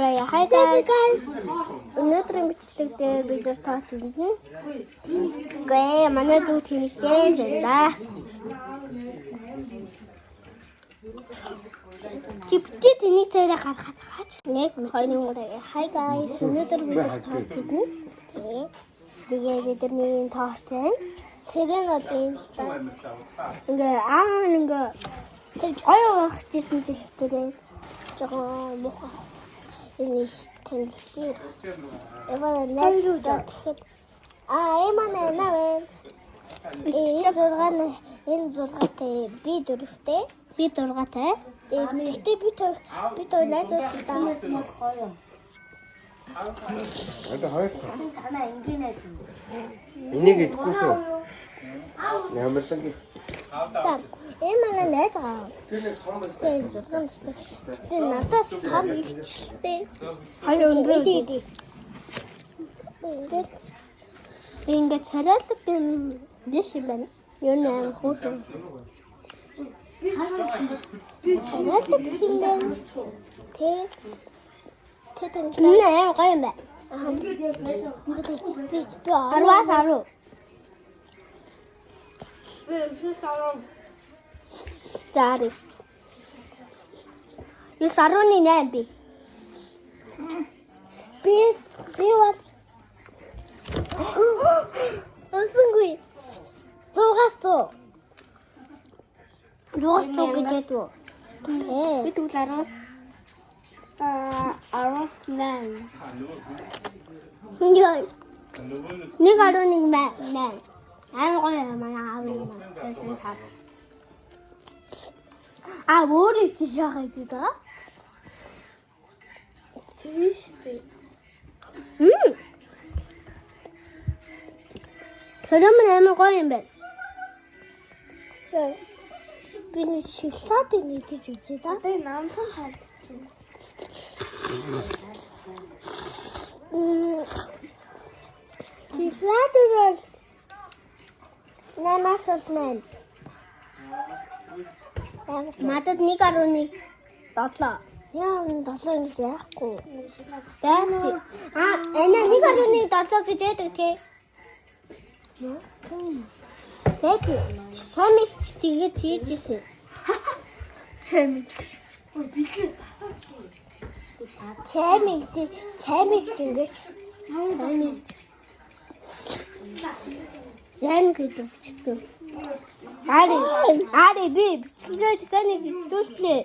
3. Hi guys. Өнөөдрийн бичлэг дээр бид нар торт хийсэн. Гээ манай дүү тэнэгтэй л байна да. Чи битгий тэнийг царай гаргахад хаач. 1 2 3. Hi guys. Өнөөдөр бид нар торт хийсэн. Тэгээ. Тэгээ бидний торт байна. Цэрэн одоо юм л та. Ингээ аа ингээ тэг гоё байх гэсэн чи хэрэг жоохон муухай. Энэ их танилцъя. Эва найзуудаа тэгэхэд аа эмаа нэ вэ? Энэ зургаа нь энэ зургаатай би дөрөвтэй. Би зургаатай. Гэхдээ би тоо найзуудтай Одоо хоёр. Танаа ингэнэ зү. Энийг идэхгүй шүү. Ямарсан гэж. За, энэ манай найз гаа. Тэгээ зургаа нь тэгээ надаас том ихчлээ. Хоёр өндөр. Ингээд ингээд царайлаг юм дэш юм байна. Юу нэ амар хөөрхөн. Царайлаг юм байна. Тэ тэ тань. Нэ амар гоё юм байна. Аа. Би би 10-аас 10. Би 9-10. За арай. 9.8 би. Би би бас Өсөнгүй. 100-аас 100. 100-аас 100 гэж ядуу. Би тэгвэл 10-аас 10-аас 8. Яа. 1.1 мэ. Амар гоё юм аа аав юм. А өөрөө чи шахах гэдэг даа. Тийм шүү дээ. Мм. Крем нь амар гоё юм байна. Би нэг шоколадыг нэгдэж үзье да. Би намтан харагдсан. Мм. Шоколад бол 8-аас 8. Надад 1.7. Яа, 7 ингэж байхгүй. Байт. А, энэ 1.7 гэж байдаг тий. Байт. Чамиг ч тэгэж хийжсэн. Чамиг. Ой бэлгээ цацаа чи. Чамиг тий, чамиг ч ингэж. Чамиг. Зам гэдэг бичдэг. Ари, ари би бичлэгээ таны бичлүүллээ.